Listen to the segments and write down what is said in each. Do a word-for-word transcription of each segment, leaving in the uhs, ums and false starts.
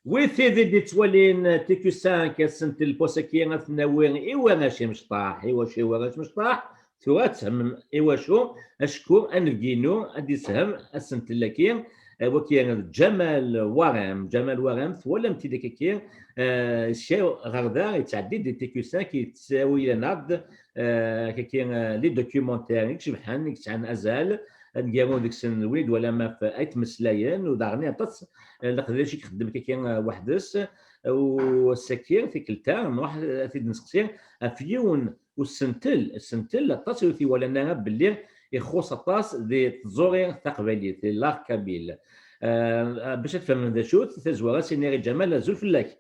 Wid tid i d-ittwalin T Q cinq, asentel n wass-agi ad t-nawi i warrac imecṭaḥ. I wacu i warrac imecṭaḥ? Tura ad tfehmem i wacu. Acku anebgi-inu ad d-ishem asentel-agi, eh, wagi d Ǧamal Warem. Ǧamal Warem, twalam-t-id akkagi, eh, sya ɣer da, yettɛeddi-d di T Q cinq, yettawi-aneɣ-d, eh, akkagi, eh, les documentaires i icebḥen, i yesɛan azal, aneggaru deg-sen win i d-twalam ɣef ay ttmeslayen, u daɣen aṭas, eh, leqdic i ixeddem akkagi, eh, weḥd-s. U ass-agi, tikkelt-a, nruḥ ad t-id-nseqsi ɣef yiwen usentel, asentel aṭas ur t-iwalan ara belli ixuṣ aṭas di tẓuri taqbaylit, di l'art kabyle. Eh, bac ad tfehmem d acu-t, tazwara ad s-iniɣ i Ǧamal, azul fell-ak.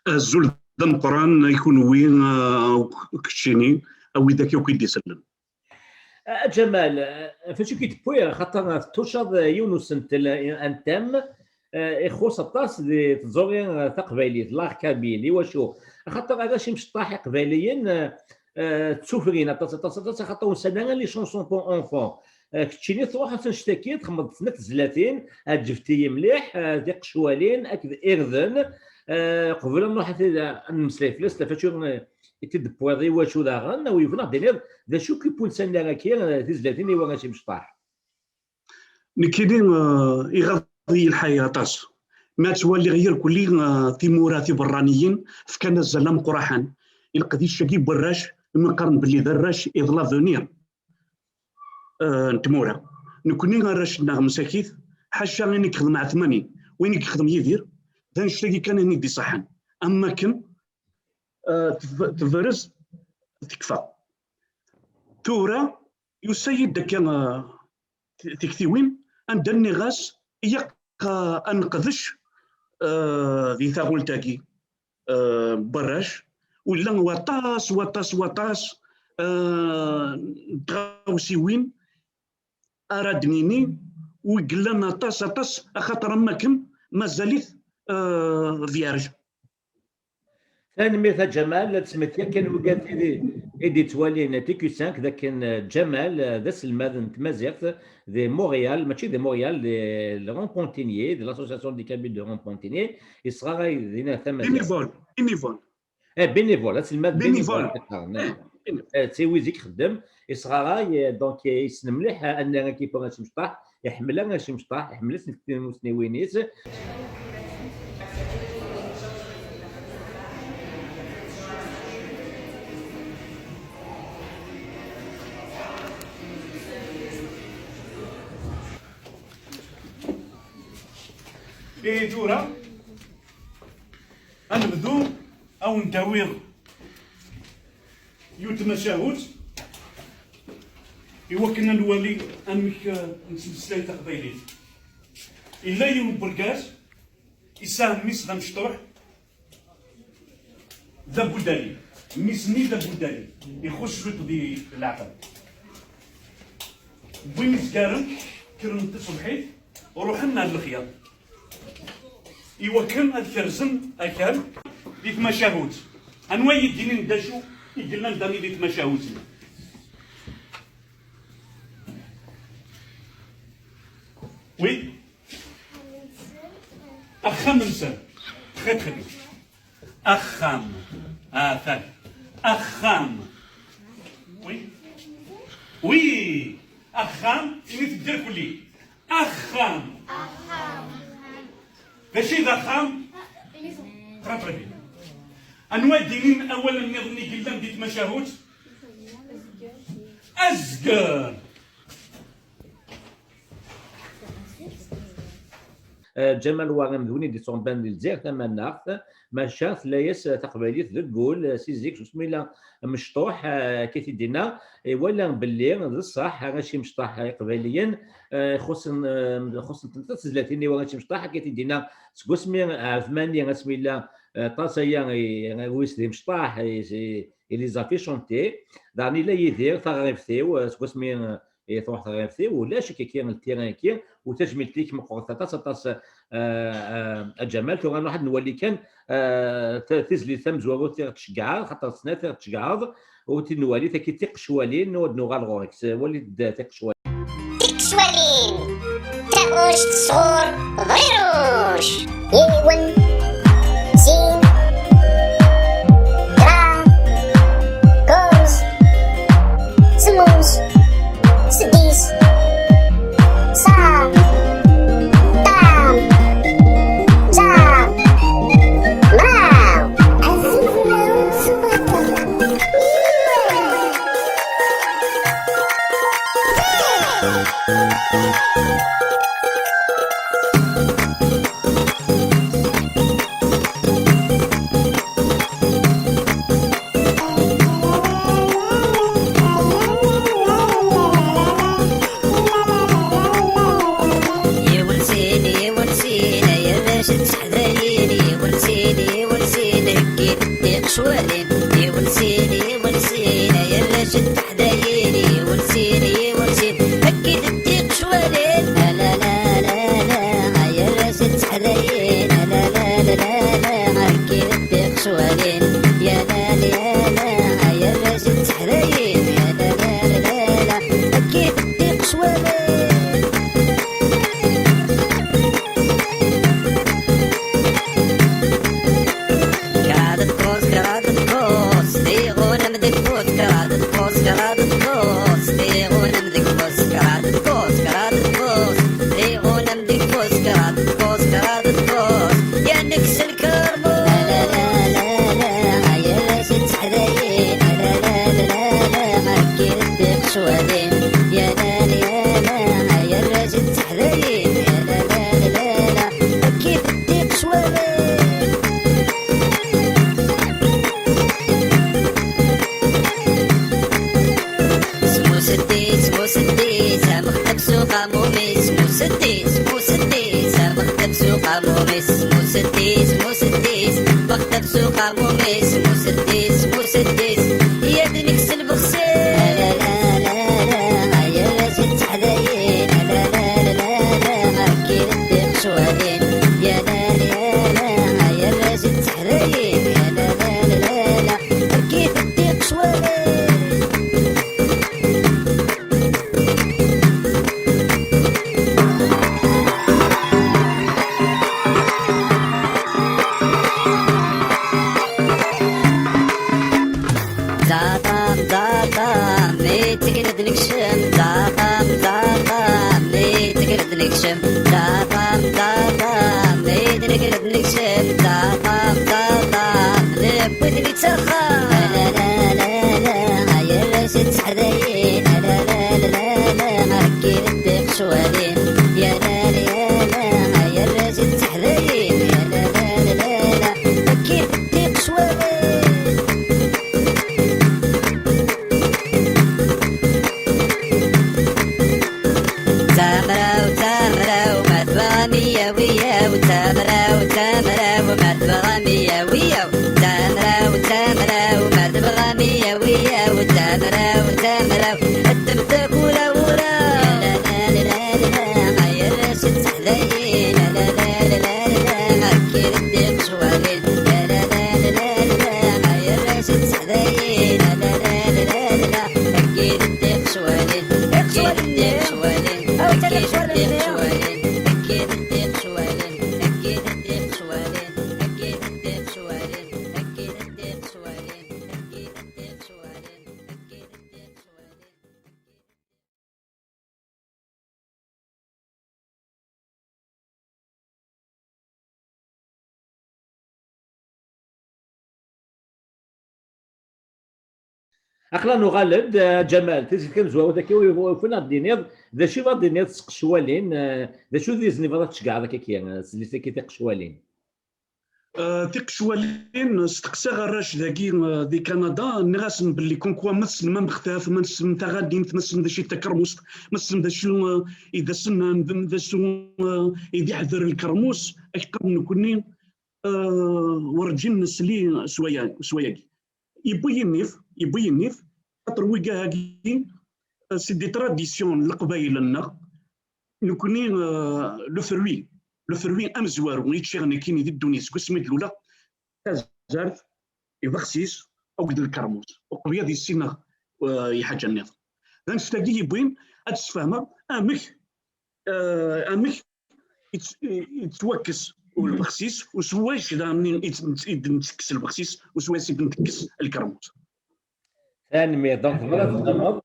Azul d ameqqran i kunwi, eh, keččini, a widak akk i d-isellen. A Ǧamal, eh, f acu i k-id-wwiɣ? Axaṭer tettucaḍ yiwen usentel, eh, un thème, eh, ixuṣ aṭas di tẓuri, eh, taqbaylit, l'art kabyle. I wacu? Axaṭer arrac imecṭaḥ iqbayliyen, eh, eh, ttufrin aṭas, aṭas, aṭas, axaṭer ur sɛin ara les chansons pour enfants. Eh, keččini truḥeḍ annect-agi, txedmeḍ snat tezlatin, ɛeǧbent-iyi mliḥ, eh, tiqecwalin akked irden. Eh, qbel ad nruḥ ad t-, ad nemmeslay fell-as, f acu, eh, i t-id-tewwiḍ, i wacu daɣen, a wi yufan ad d-tiniḍ d acu i k-ipulsan ar akka, eh, tizlatin i warrac imecṭaḥ? Nekkini, eh, iɣaḍ-iyi lḥal aṭas. Ma ttwaliɣ irkelli, eh, timura tiberraniyin fkan azal ameqqraḥan i leqdic-agi n warrac, imi qqaren belli d arrac i d l'avenir, eh, n tmura. Nekkni arrac-nneɣ msakit, ḥaca ayen i yexdem Ɛetmani, wayen i yexdem Yidir, d annect-agi kan ayen i d-iṣaḥen. Am wakken, eh, teb-, tebrez tekfa. Tura, yusa-yi-d akka, eh, ti-, tiktiwin, anda nniɣ-as, ilaq, eh, ad neqdec, eh, di taɣult-agi, eh, n warrac, u llan waṭas, waṭas, waṭas, eh, n tɣawsiwin ara d-nini, u yellan aṭas, aṭas, axaṭer am wakken mazal-it, eh, vierge. Tanemmirt a Ǧamal, ad tesmet yakan wigad i d-ittwalin T Q cinq, d akken, eh, Ǧamal, eh, d aselmad n tmaziɣt di Montréal, mačči di Montréal, di, di Repentigny, di l'Association des Kabyles de Repentigny, yesɣaray dinna tamaziɣt. Bénévole, bénévole. Eh, bénévole, aselmad bénévole. Bénévole. Eh, bénévole. Eh, d tiwizi ixeddem, yesɣaray, eh, donc, eh, yessen mliḥ, eh, annar-agi pour acimecṭaḥ, iḥemmel arrac imecṭaḥ, iḥemmel-asen timussniwin-is. Ihi tura, ad nebdu, ad wen-d-awiɣ yiwet tmacahut i wakken ad nwali amek, eh, nettmeslay taqbaylit. Yella yiwen n urgaz, yesɛa mmi-s d amecṭuḥ, d abudali. Mmi-s-nni d abudali. Ixuṣ cwiṭ di leɛqel. Wwin izgaren, kkren taṣebḥit, ruḥen ar lexyaḍ. I wakken ad kerzen akal di tmacahut. Anwa i yi-d-inin d acu i yellan dani di tmacahut-nni? Oui. Axxam-nsen. Très, très bien. Axxam. Atan. Axxam. Oui. Oui. Axxam, init-d irkelli. Axxam. D acu i d axxam? Très, très bien. Anwa i d-inin awal nniḍen i yellan di tmacahut? Azger. Eh, Ǧamal Warem d win i d-ittṛebban di Lezzayer tamaneɣt, maca tella-yas, eh, taqbaylit deg wul, eh, si zik, s usmi yella mecṭuḥ, eh, akka i t-id-yenna, iwala belli d ṣṣeḥ, arrac imecṭaḥ iqbayliyen, eh, xuṣṣen, eh, xuṣṣen-ten tezlatin i warrac imecṭaḥ, akka i t-id-yenna seg wasmi, eh, Ɛetmani, asmi yella, eh, aṭas aya i, i wis d imecṭaḥ, i, i, i les affiches chantés. Daɣen yella Yidir, taɣribt-iw, eh, seg wasmi, eh, i truḥ teɣribt-iw, ulac akka ltira-agi, u tajmilt-ik meqqret aṭas, aṭas, eh, eh, a Ǧamal. Tura nruḥ ad nwali kan, eh, ta-, tizlit tamezwarut i ɣ-tceggɛeḍ, xaṭer snat i ɣ-tceggɛeḍ, u ti nwali taki tiqecwalin, u ad nuɣal ɣur-k. Wali-d tiqecwalin. Tiqecwalin, taɣect sɣur Ḍriruc. Yiwen, Iwen sin, heggi-d ddiq cwalin. Iwen sin, iwen sin, ay arrac n teḥdayin. Iwen sin, iwen sin, heggi-d ddiq cwalin. La la la la la, ay arrac n teḥdayin. La la la la la, heggi-d ddiq cwalin. Ya la la la, ay arrac n teḥdayin. Ya la la la la, heggi-d ddiq cwalin. Kraḍ tqus, kraḍ tqus, tiɣunem deg ufus, kraḍ tqus, kraḍ tqus, tiɣunem deg ufus, kraḍ tqus, kraḍ tqus, tiɣunem deg ufus, kraḍ tqus, kraḍ tqus, ya nek s lkermus. La la la la la, ay arrac n teḥdayin. La la la la la, akken ddiq cwalin. Ya la la la, ay arrac n teḥdayin. La la la la la, akken ddiq cwalin. Smuseddi, smuseddi, samexteb s uqamum-is. Smuseddi, smuseddi, samexteb s uqamum-is. Smuseddi, smuseddi, samexteb s uqamum-is. Smuseddi, smuseddi, ya d nek s lbexsi. La la la la, ay arrac n teḥdayin. La la la la la, akken ddiq cwalin. Ya la la la, ay arrac n teḥdayin. Ya la la la la, akken ddiq cwalin. Ẓaṭam, ẓaṭam, mi d-tekker ad nekcem. Ẓaṭam, ẓaṭam, mi d-tekker ad nekcem. Ẓaṭam, ẓaṭam, mi d-nekker ad nekcem. Ẓaṭam, ẓaṭam, newwi-ten-id s axxam. La la la la, ay arrac n teḥdayin. La la la la la, akken ddiq cwalin. Ya la la la la, ay arrac n teḥdayin. Ya la la la la la, akken ddiq cwalin. Tamraw, tamraw, ma tebɣam iyaw, iyaw. Tamraw, tamraw, ma tebɣam iyaw, iyaw. Tamraw, tamraw, ma tebɣam iyaw, iyaw. Tamraw, tamraw, ddem takula ura. La la la la la, ay arrac n teḥdayin. La la la la la, akken ddiq cwalin. La la la la la, ay arrac n teḥdayin. La la la la la la, akken ddiq cwalin. Akken ddiq cwalin. Akken ddiq cwalin. Akken ddiq cwalin. Akken ddiq cwalin. Akken ddiq cwalin. Akken ddiq cwalin. Akken ddiq cwalin. Aql-aɣ nuɣal-d, eh, Ǧamal, tizlit kan zwarut akka, ufan ad d-tiniḍ, d acu i ad d-tiniḍ s tqecwalin, eh, d acu d izen i bɣiḍ ad tceggɛeḍ akka, eh, s tizlit-agi tiqecwalin? Eh, tiqecwalin, steqsaɣ arrac dagi, eh, di Kanada, nniɣ-asen belli kunkuwa ma tessnem amextaf, ma tessnem taɣanimt, ma tessnem d acu i d takermust, ma tessnem d acu, eh, i d asennan, d, d acu, eh, i d iḥder lkermus, ad k-qqaren nekkni, eh, werǧin nesli s waya, s wayagi. Yewwi-yi nnif, yewwi-yi nnif, xaṭer wigad-agi, eh, c'est des traditions n Leqbayel-nneɣ. Nekkni, eh, le fruit, le fruit amezwaru i ččiɣ nekkini di ddunit seg wasmi d-luleɣ, tazart, ibexsis akked lkermus. Uqbel ad issineɣ, eh, i ḥaǧa nniḍen. D annect-agi yewwin ad d-sfehmeɣ amek, eh, amek yettwakkes lbexsis, u s wacu daɣen i d-nettekkes lbexsis, u s wacu i d-nettekkes lkermus. Tanemmirt. Donc, tebɣiḍ ad txedmeḍ,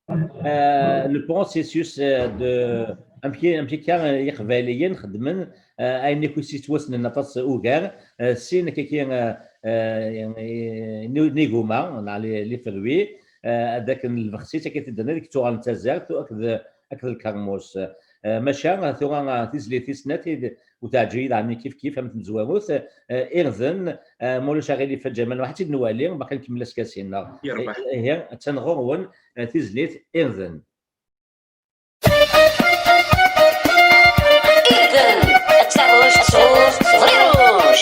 euh, le processus, euh, de, amek i, amek akka Iqbayliyen xeddmen, euh, ayen akk i s-yettwassnen aṭas ugar, euh, sin akka, euh, euh, n-, n-, iguma, neɣ les, les fruits, euh, ad akken lbexsis akka i t-id-tenniḍ, i yettuɣalen d tazart, akked, akked lkermus. Euh, maca, euh, tura, euh, tizlit tis snat i d-, u teɛǧeb-iyi daɣen kif kif am tmezwarut, euh, irden, euh, ma ulac aɣilif a Ǧamal, ruḥ ad tt-id-nwali, baqi nkemmel askasi-nneɣ. Yerbeḥ. Ihi, attan ɣur-wen, euh, tizlit irden. Irden, d taɣect s ɣiruc, ɣiruc.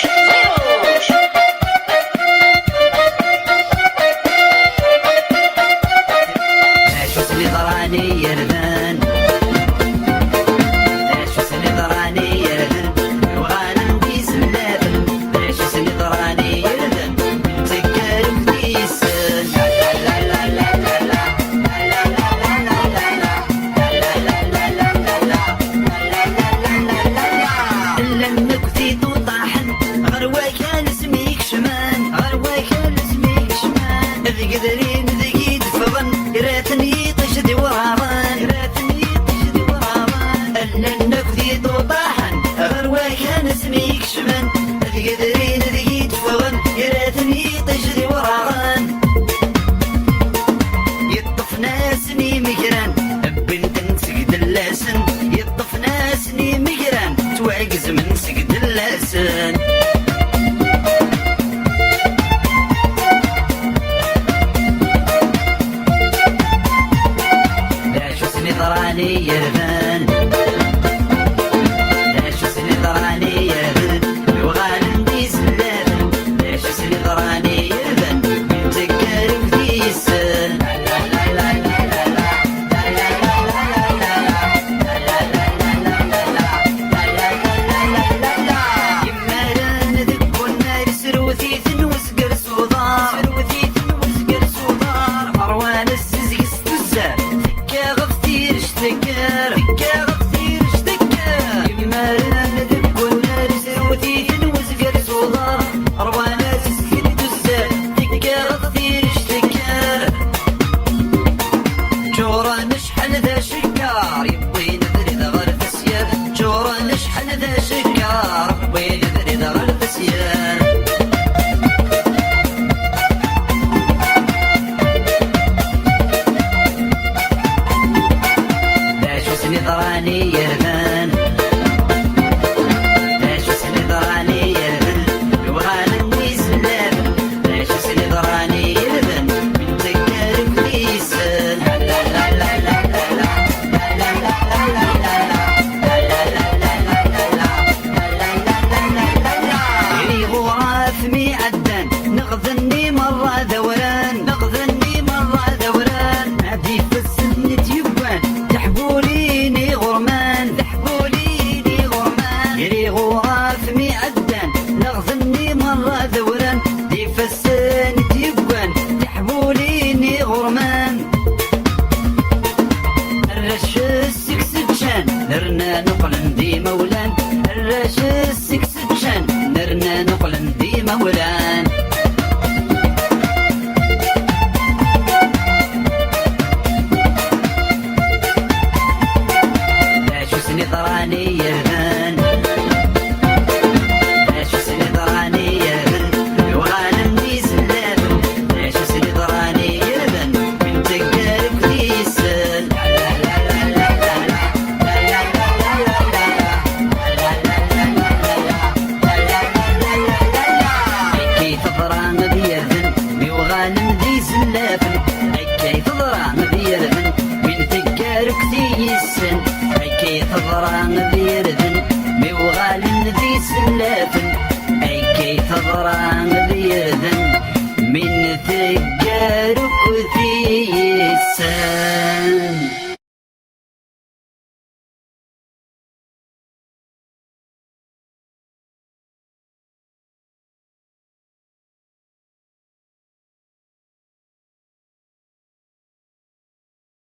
Ad awren d ifassen i d-yewwan tiḥbulin iɣurman. Arrac seg-s ččan, rnan uqlen d imawlan. Arrac seg-s ččan, rnan uqlen d imawlan. D acu sen-iḍran i yirden? D acu sen-iḍran i yirden? Uɣalen d izellaben. D acu sen-iḍran i yirden? Win teggar akk deg-sen. Akka i teḍra d yirden, mi uɣalen d izellaben. Akka i teḍra d yirden, win teggar akk deg-sen. Akka i teḍra d yirden, mi uɣalen d izellaben. Akka i teḍra d yirden, mi teggar akk deg-sen.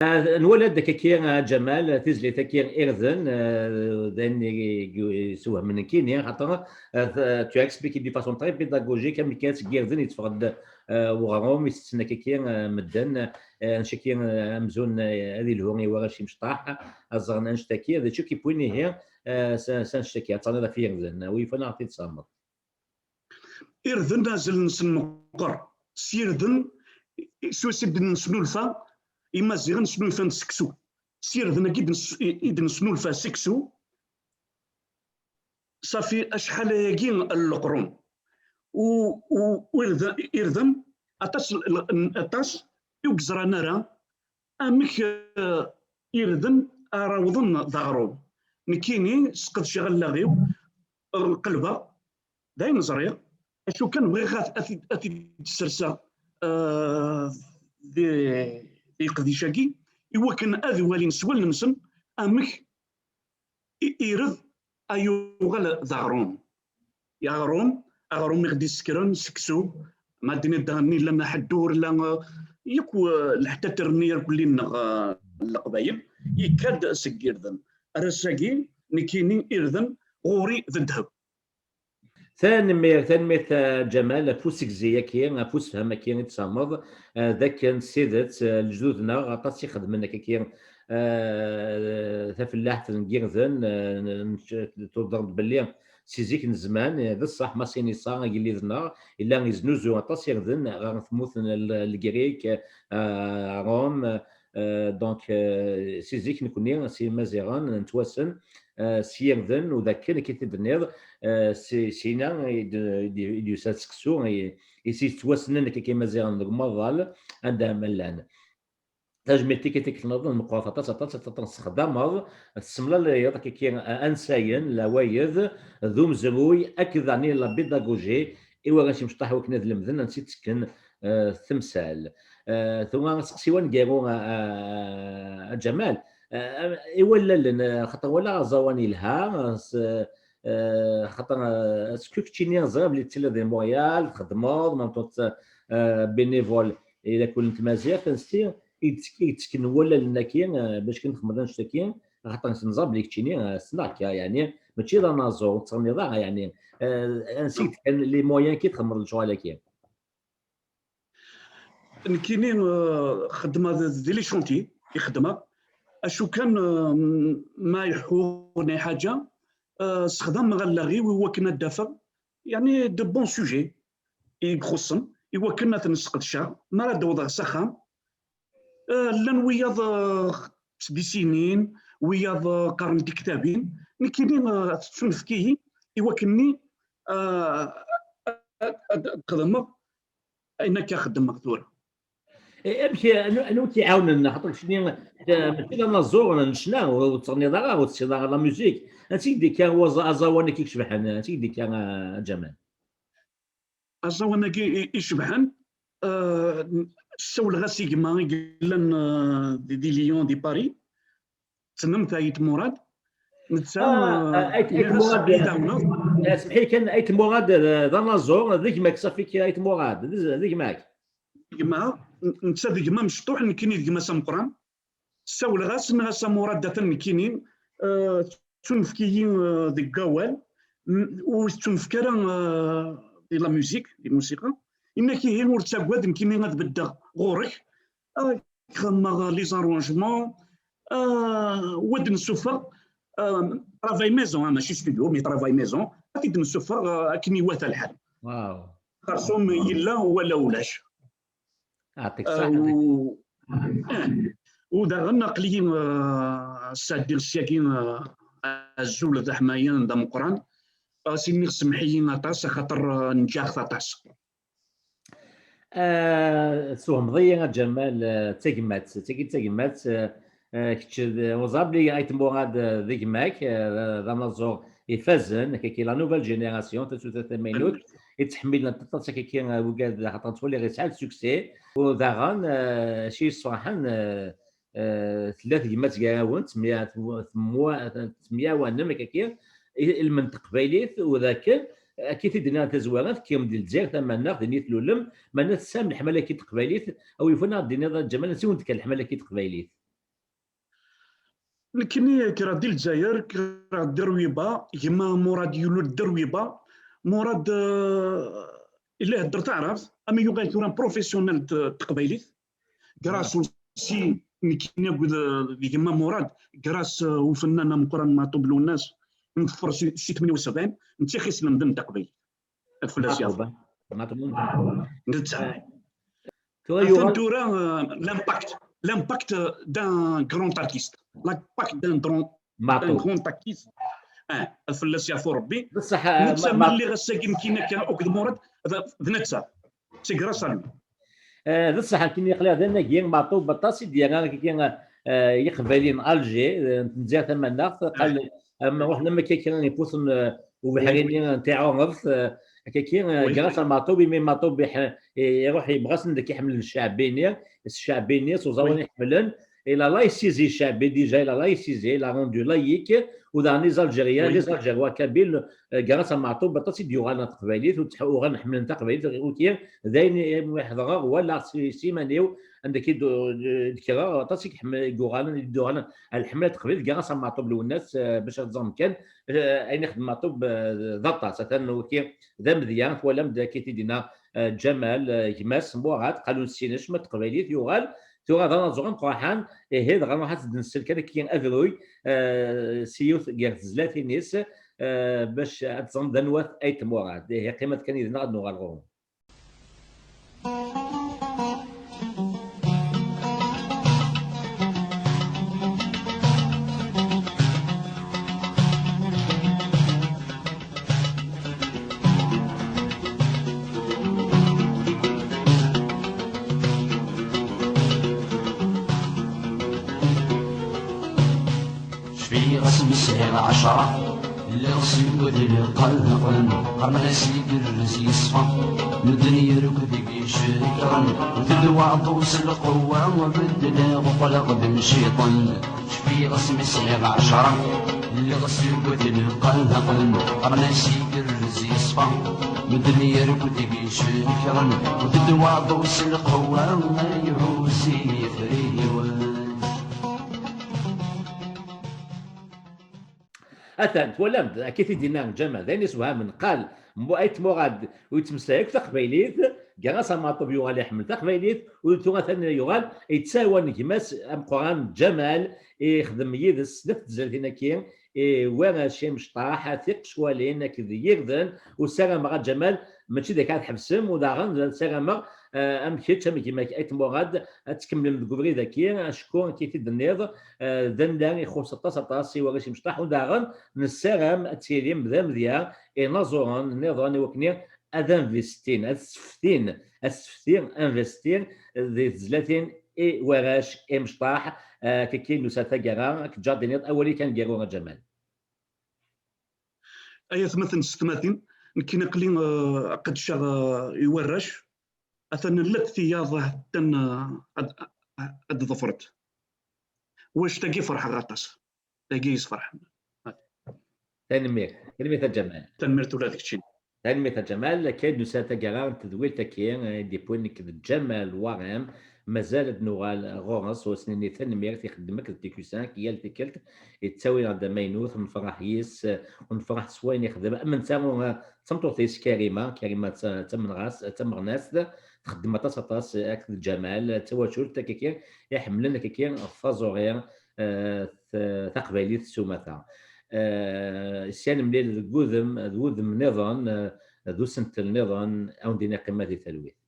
Ah, nwala-d akka-agi, ah, Ǧamal, tizlit-agi Irden, ah, d ayen i, i, i yessewhamen nekkini, xaṭer, ah, t-, tu as expliqué d'une façon très pédagogique, amek kan seg irden yetteffeɣ-d, ah, uɣrum, i tetten akka-agi, ah, medden, ah, annect-agi, ah, amzun, ah, ad ilhu i warrac imecṭaḥ, ad ẓren annect-agi, d acu i k-yewwin ihi, ah, s, s annect-agi, ad terniḍ ɣef yirden, wi yufan ad ɣ-t-id-tesfehmeḍ. Irden azal-nsen meqqer. S yirden, s wis i d-nesnulfa, Imaziɣen snulfan seksu. S yirden-agi i d-nes-, i, i d-nesnulfa seksu, safi acḥal ayagi n leqrun. U, u, u irden, irden, aṭas, l-, n-, aṭas i ur yeẓran ara amek, eh, irden ara awḍen d aɣrum. Nekkini sqedceɣ allaɣ-iw, eh, qelbeɣ, d ayen ẓriɣ, acu kan bɣiɣ ad, ad t-id-, ad t-id-sserseɣ, eh, di, di leqdic-agi, i wakken ad walin s wallen-nsen amek i, ired a yuɣal d aɣrum. Aɣrum, aɣrum i ɣ-d-isekkren seksu, ma d-nini daɣen llan aḥeddur, la, yakk, eh, leḥtater-nni irkelli-nneɣ, eh, n Leqbayel, yekka-d seg irden. Ar ass-agi, nekkini irden ɣur-i d ddheb. Tanemmirt, tanemmirt a Ǧamal, ɣef usegzi-agi, ɣef usefhem-agi i d-tesfehmeḍ, eh, d akken s tidet, eh, lejdud-nneɣ aṭas i xedmen akka-agi, eh, tafellaḥt n yirden, eh, n-, n-, tudreḍ belli si zik n zzman, eh, d ṣṣeḥ, Masinisa, agellid-nneɣ, yella yeznuzu aṭas irden ɣer tmurt n l-, Legrik, eh, Ṛum, eh, donc, eh, si zik nekni, si Imaziɣen, nettwassen, eh, s yirden, u d akken, akka i t-id-tenniḍ, eh, si, sina i d-, i d-, i d-yusa seksu, i, i s-yettwassnen akka Imaziɣen deg umaḍal, anda ma llan. Tajmilt-ik i tikkelt nniḍen meqqret aṭas, aṭas, aṭas, aṭas, texdameḍ, tessemlalayeḍ akka, eh, ansayen, lawayed, d umezruy, akked daɣen la pédagogie, i warrac imecṭaḥ wakken ad lemden ansi ttekken, eh, temsal. Eh, tura aseqsi aneggaru, a, a, a Ǧamal, eh, i wallalen, eh, xaṭer walaɣ aẓawan yelha, eh, s, eh, xaṭer, eh, est-ce que keččini ẓriɣ belli tettiliḍ di Montréal, txeddmeḍ, même temps, eh, bénévole i lakul n tmaziɣt, ansi i d-, i d-ttekken wallalen-agi, eh, bac kan txedmeḍ annect-agi, xaṭer neẓra belli keččini, eh, ssneɣ-k, yeɛni mačči d anaẓur, ur tettɣenniḍ ara, yeɛni, eh, ansi i d-kkan les moyens i txedmeḍ lecɣal-agi? Nekkini, eh, xeddmeɣ d, di les chantiers i xeddmeɣ. Acu kan, eh, ma iḥuren i ḥaǧa, eh, sexdameɣ allaɣ-iw i wakken ad d-afeɣ, yeɛni, de bons sujets i ixuṣṣen, i wakken ad ten-sqedceɣ. Mi ara d-awḍeɣ s axxam, eh, llan wiyaḍ, eh, ttdisinin, wiyaḍ, eh, qqaren tiktabin. Nekkini, eh, tettunefk-iyi i wakken-nni, eh, ad, ad xedmeɣ ayen akka xeddmeɣ tura. Eh, amek, anu-, anwa i k-iɛawnen? Xaṭer keččini, eh, mačči d anaẓur n ccna, ur, ur tettɣenniḍ ara, ur tessineḍ ara la musique. Ansi i d-yekka waẓ-, aẓawan-agi icebḥen? Ansi i d-yekka, a, a Ǧamal? Aẓawan-agi i, icebḥen, eh, ssawleɣ-as i gma i yellan, eh, di, di Lyon, di Paris, tessnem Ayt Murad. Netta, ah, ah, Ayt, Ayt Murad, d-, d-, semḥ-iyi kan, Ayt Murad, d, d anaẓur, d gma-k, ṣafi kan, Ayt Murad, d, d gma-k. Gma, n-, netta d gma amecṭuḥ, nekkini d gma-s ameqqran. Ssawleɣ-as, nniɣ-as a Murad, atan nekkini, eh, tettunefk-iyi, eh, deg wawal, n-, ur tettunefk ara, eh, di la musique, di musiqa. Yenna-k ihi ur ttagad, nekkini ad beddeɣ ɣur-k. Ah, xemmeɣ les arrangements, ah, wa d-nessufeɣ, ah, travail maison, ah, mačči studio, mais travail maison, ad t-id-nessufeɣ, ah, akken iwata lḥal. Wow. Xersum yella wala ulac. Aɛṭik ṣṣeḥ. Ah, u-, eh, u daɣen aql-iyi, ah, sɛeddiɣ syagi, ah, azul d aḥmayan d ameqqran. As iniɣ semmeḥ-iyi aṭas, axaṭer, ah, nǧaɣ-t aṭas. Ah, teswehmeḍ-iyi a Ǧamal, ah, d tagmat, d tagi d tagmat, ah, ah, kečč d, ur ẓriɣ belli Ayt Murad, ah, d gma-k, ah, d, d anaẓur ifazen, akkaki la nouvelle génération, tasutert tamaynut, i ttḥemmilen aṭas akkaki, ah, wigad, xaṭer ttwaliɣ yesɛa le succès, u daɣen, ah, acu yessefraḥen, ah, eh, tella tegmat gar-awen, temya-, temwa-, temyawanem akkaki, i, i lmend n teqbaylit, u dakken, akka i t-id-nniɣ tazwara, tekkem di Lezzayer tamaneɣt, din i tlulem, meɛna tesɛam leḥmala-agi n teqbaylit, a wi yufan ad d-tiniḍ a Ǧamal, ansi wen-d-tekker leḥmala-agi n teqbaylit? Nekkini kkreɣ di Lezzayer, kkreɣ Derwiba, gma Murad yulel Derwiba, Murad, eh, yella ihedder taɛrabt, am yuɣal tura professionnel n teqbaylit, grâce aussi, nekkini akked, d gma Murad, grâce, euh, ufennan ameqqran Maɛṭub Lwennas, nḍeffer si, si tmenya u sebɛin, netta i ɣ-islemden taqbaylit. Ad fell-as yeɛfu. Maɛṭub, Maɛṭub. Netta. Tura atan yuɣal tura, euh, l'impact, l'impact d'un grand artiste, l'impact d'un grand, d'un grand artiste. Ah, ad fell-as yeɛfu Rebbi. Bessah, ah, netta ma, ma lliɣ ass-agi nekkini akka akked Murad, d, d netta. C'est grâce à lui. Eh, d ṣṣeḥ, nekkini aql-aɣ d anagi, Maɛṭub aṭas i d-yerra akkaki, eh, Iqbayliyen n Alger, eh, n Lezzayer tamaneɣt, qal, am, ruḥen am akkaki, yeffuten, eh, ubeḥri-nni n Tiɛurebt, eh, akkaki, eh, grâce à Maɛṭub, imi Maɛṭub iḥ-, i-, iruḥ yebɣa-sen deg iḥemmel ccɛeb-nni, ccɛeb-nni, s uẓawan i ḥemmlen, il a laïcisé ccɛeb, déjà, il a laïcisé, il a rendu laïque, u daɣen les Algériens, les Algérois kabyles, eh, grâce à Maɛṭub, aṭas i d-yuɣalen ɣer teqbaylit, u tḥ-, uɣalen ḥemmlen taqbaylit, u d ayen i, i ḥeḍreɣ, walaɣ s, s iman-iw, anda akka i d-, d-, d-kkreɣ, aṭas i iḥemmel, i yuɣalen, i d-uɣalen ar lḥemla n teqbaylit, grâce à Maɛṭub Lwennas, eh, bac ad teẓrem kan, eh, ayen ixdem Maɛṭub, eh, d aṭas, atan waki d amedya, twalam-d akka i t-id-yenna, eh, Ǧamal, eh, gma-s, Murad, qalu nessen acemma n teqbaylit, yuɣal, tura d anaẓur ameqqran, ihi dɣa nruḥ ad t-id-nsel kan akka abruy, eh, s yiwet gar tezlatin-is, eh, bac ad teẓrem d anwa-t Ayt Murad. Ihi qqimet kan yid-neɣ ad nuɣal ɣur-wen. Cfiɣ asmi sɛiɣ ɛecṛa, lliɣ s yugad ileqqamen qqlen, qqaren-as igerrez yeṣfa, medden yaruk deg yecrikren, d lweɛḍ-is lqewwa, beddleɣ uqleɣ d mciṭen. Cfiɣ asmi sɛiɣ ɛecṛa, lliɣ s yugad ileqqamen qqlen, qqaren-as igerrez yeṣfa, medden yaruk deg yecrikren, d lweɛḍ-is lqewwa, ihuzz-iyi friwen. Atan, twalam-d, akka i t-id-yenna Ǧamal, d ayen isewhamen, qal, Mu-, Ayt Murad ur yettmeslay akk taqbaylit, grâce à Maɛṭub yuɣal iḥemmel taqbaylit, u tura atan yuɣal yettɛawan gma-s ameqqran Ǧamal, ixdem yid-s snat tezlatin-agi, i warrac imecṭaḥ, tiqecwalin akked yirden, u ssarameɣ a Ǧamal, mačči d akka ad tḥebsem, u daɣen ssarameɣ, eh, am kečč, am gma-k Ayt Murad, ad tkemmlem deg ubrid-agi, acku akka i t-id-tenniḍ, eh, d anda ixuṣṣ aṭas, aṭas i warrac imecṭaḥ, u daɣen nessaram ad tilim d amedya i inaẓuren nniḍen i wakken ad investin, ad seftin, ad sefti, investir di tezlatin i warrac imecṭaḥ, eh, akka i nusa taggara, ad k-ǧǧeɣ d-tiniḍ awal-ik aneggaru a Ǧamal. Ay atmaten s tetmatin, nekkini aql-i, eh, qeddceɣ, eh, i warrac, atan llant tiyaḍ, atan, eh, ad, ad ḍefrent. Wac tagi ferḥeɣ aṭas. Tagi yesferḥen. Tanemmirt. Tanemmirt a Ǧamal. Tanemmirt ula d keččini. Tanemmirt a Ǧamal. Akka i d-nusa taggara n tedwilt-agi, eh, i d-iwwin nekk d Ǧamal Waɣem. Mazal ad nuɣal ɣur-s, u as-nini tanemmirt, ixeddem akked T Q cinq yal tikkelt, yettawi-aɣ-d amaynut, nefraḥ yis, eh, u nefraḥ s wayen ixdem. Am netta, eh, d tameṭṭut-is Karima, Karima d ta-, d tamenɣast, d tameɣnast, txeddem aṭas aṭas akked Ǧamal, d tawacult akkaki iḥemmlen akkaki taẓuri, eh, t-, taqbaylit s umata. Eh, sya nemlil deg wudem, d wudem nniḍen, eh, d usentel nniḍen, a wen-d-iniɣ qqimet di talwit.